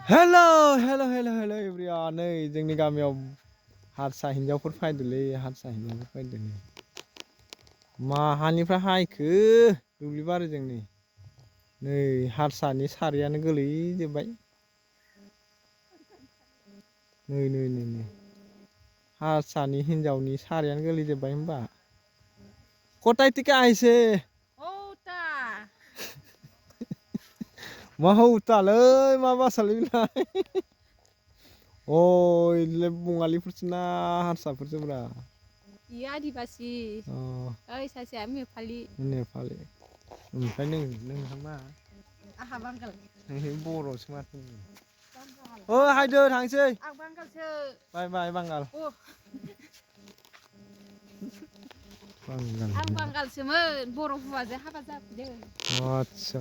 हेल' हेल' हेल' हेल' everyone नै जोंनि गामियाव हारसा हिन्जावफोर फैदोलै हारसा हिन्जावफोर फैदों माहानिफ्राय हायखो दुब्लि बारिजों नै हारसानि सारियानो गोलैजोब्बाय नै हारसानि हिन्जावनि सारियानो गोलैजोब्बाय होनबा कटाय टिका आइसे हौता मा हौतालै मा भाषालै बेलाय अ इलाय बङालिफोरसो ना हारसाफोरसो ब्रा इयो आदिबासि ओइ सासेया नेपालि ओमफ्राय नोंहा मा आहा बांगाल बर'सो माथो ओ हायदो थांसै आं बांगालसो बाय बाय बांगाल आं बांगालसोमोन बर' हौवाजों हाबा जाफैदों आतसा